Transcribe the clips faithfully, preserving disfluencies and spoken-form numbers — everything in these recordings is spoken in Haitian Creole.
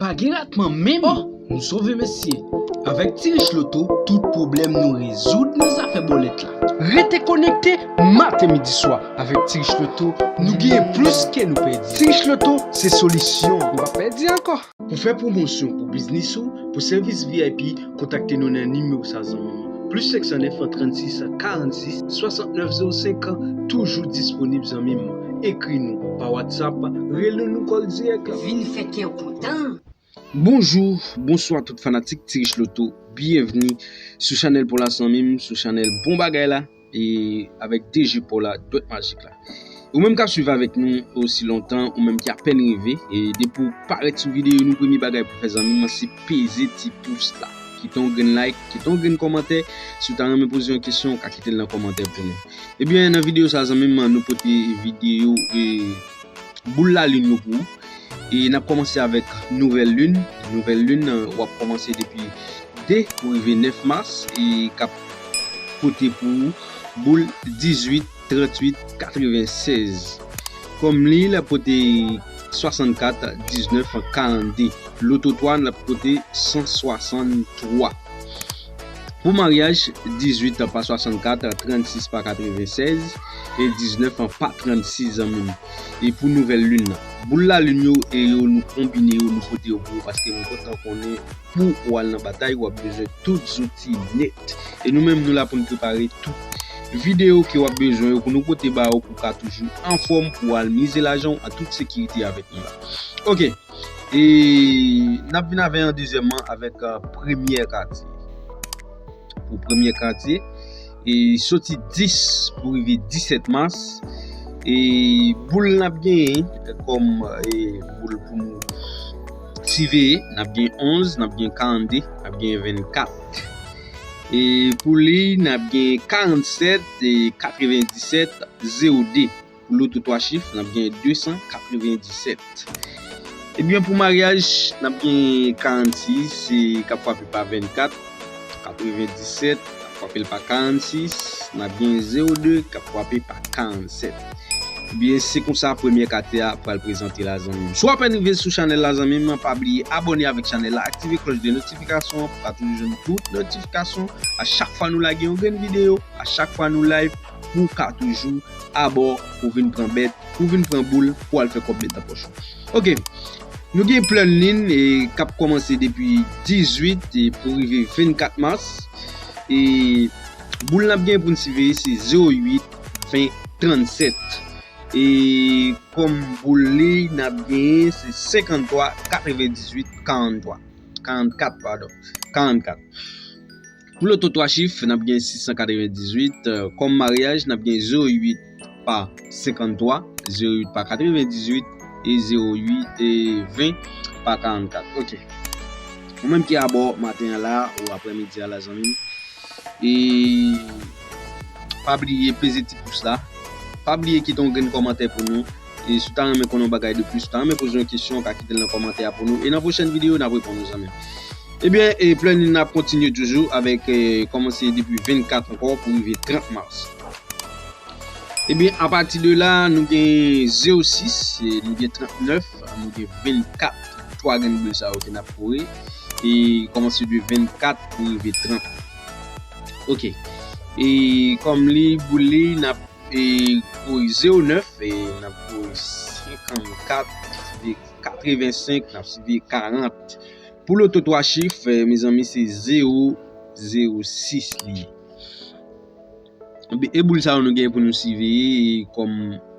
Pa gen ratman menm. Oh, nou sove mesye. Avèk Ti Rich Loto, tout pwoblèm nou rezoud nan zafè bòlèt la. Rete konekte maten, midi, swa avèk Ti Rich Loto, nou genyen plis ke nou pèdi. Ti Rich Loto se solisyon. Nou pa pèdi ankò. Pou fè pwomosyon pou biznis ou, pou sèvis V I P, kontakte nou nan nimewo sa, zanmi m. Plis senk san nèf, trannsis, karannsis, swasantnèf zewo senk, toujou disponib, zanmi m. Ekri nou pa WhatsApp, rele nou, kòl dirèk. Vin fè kè w kontan. Bonjou, bonswa tout fanatik Ti Rich Loto. Byenvni sou chanèl pa w la, zanmi m, sou chanèl Bon Bagay la, e avèk D J pa w la, Dwèt Majik la. Ou menm k ap swiv avèk nou osi lontan, ou menm ki apèn rive, e depi w parèt sou videyo nou, premye bagay pou fè, zanmi m, se peze ti pous la. Kite yon grenn like, kite yon grenn kòmantè. Si w ta renmen poze yon kesyon, w ka kite l nan kòmantè pou nou. Ebyen, nan videyo sa, zanmi m, nou pote videyo, e, boul lalin yo pou ou. E n ap kòmanse avèk nouvèl lin. Nouvèl lin, w ap kòmanse depi de pou rive nèf mas, e k ap pote pou ou boul dizuit, tranntuit, katrevensèz. Kòm li, l ap pote swasannkat, diznèf, karannde. Loto twa, l ap pote san swasanntwa. Pou maryaj, dizuit pa swasannkat, trannsis pa katrevensèz, e diznèf pa trannsis, zanmi m. E pou nouvèl lin nan, boul lalin yo, e yo, nou konbine yo, nou pote yo pou ou, paske nou kontan konnen pou w al nan batay, w ap bezwen tout zouti nèt. E nou menm, nou la pou n prepare tout videyo ke w ap bezwen yo pou nou pote ba ou, pou w ka toujou anfòm, pou w al mize lajan w an tout sekirite avèk nou la. Oke. E n ap vin avè yon dezyèmman avèk, euh, premyè katye. Pou premyè katye, e soti dis pou rive disèt mas, e boul n ap genyen kòm, e, boul pou nou siveye, n ap gen onz, n ap gen karannde, n ap gen vennkat. E pou li, n ap gen karannsèt, e katrevendisèt, zewo de. Pou loto twa chif, n ap gen de san katrevendisèt. Ebyen, pou maryaj, n ap gen karannsis, e k ap frape pa vennkat, katrevendisèt, k ap frape l pa karannsis, n ap gen zewo de, k ap frape pa karannsèt. Ebyen, se konsa premyè katye a pral prezante la, zanmi m. Si w apèn rive sou chanèl la, zanmi m, pa bliye abòne avèk chanèl la, aktive klòch de notifikasyon an pou w ka toujou jwenn tout notifikasyon a chak fwa nou lage yon grenn videyo, a chak fwa nou live, pou w ka toujou abò, pou vin pran bèt, pou vin pran boul, pou al fè kòb met nan pòch ou. Oke. Nou gen plèn lin, e, k ap kòmanse depi dizuit, e, pou rive vennkat mas. E boul n ap gen pou n siveye se zewo uit, ven, trannsèt. E kòm boul li n ap genyen se senkanntwa, katrevendizuit, karanntwa. Karannkat, padon. Karannkat. Pou loto twa chif, n ap gen sis san katrevendizuit. Kòm maryaj, n ap gen zewo uit pa senkanntwa, zewo uit pa katrevendizuit, e zewo uit, e ven pa karannkat. Oke. Ou menm ki abò maten an la, ou aprèmidi a la, zanmi m. E pa bliye peze ti pous la. Pa bliye kite yon grenn kòmantè pou nou. E si w ta renmen konnen yon bagay de plis, si w ta renmen poze yon kesyon, w ka kite l nan kòmantè a pou nou. E nan pwochèn videyo, n ap reponn ou, zanmi m. Ebyen, e plèn lin n ap kontinye toujou avèk, e, kòmanse depi vennkat ankò pou rive trant mas. Ebyen, apati de la, nou gen zewo sis, e, nou gen trannèf, nou gen vennkat. Twa grenn boul sa yo ke n ap kore. E kòmanse de vennkat pou rive trant. Oke. E kòm li, boul li, n ap, e, kore zewo nèf, e n ap kore senkannkat, siveye katrevensenk, n ap siveye karant. Pou loto twa chif, e, mezanmi, se zewo zewo sis li ye. Ebyen, e boul sa yo nou gen pou nou siveye, e kòm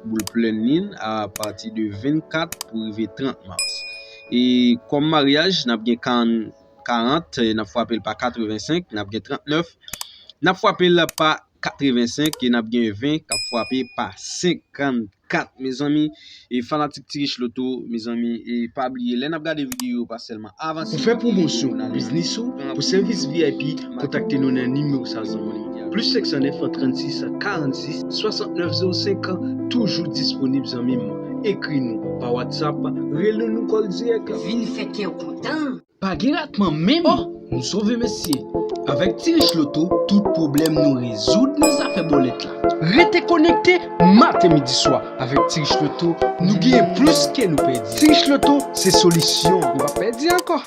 boul plèn lin, apati de vennkat pou rive trant mas. E kòm maryaj, n ap gen karann, karant, e n ap frape l pa katrevensenk, n ap gen trannèf, n ap frape l pa katrevensenk, e n ap gen ven k ap frape pa senkannkat, mezanmi. E fanatik Ti Rich Loto, mezanmi, e pa bliye, lè n ap gade videyo, pa sèlman avanse. Pou fè pwomosyon pou biznis ou, pou sèvis V I P, kontakte nou nan nimewo sa, zanmi. Plis senk san nèf, trannsis, karannsis, swasantnèf zewo senk, toujou disponib, zanmi m. Ekri nou pa WhatsApp, rele nou, kòl dirèk. Vin fè kè w kontan. Pa gen ratman menm. Oh, nou sove mesye. Avèk Ti Rich Loto, tout pwoblèm nou rezoud nan zafè bòlèt la. Rete konekte maten, midi, swa avèk Ti Rich Loto, nou genyen plis ke nou pèdi. Ti Rich Loto se solisyon. Nou pa pèdi ankò.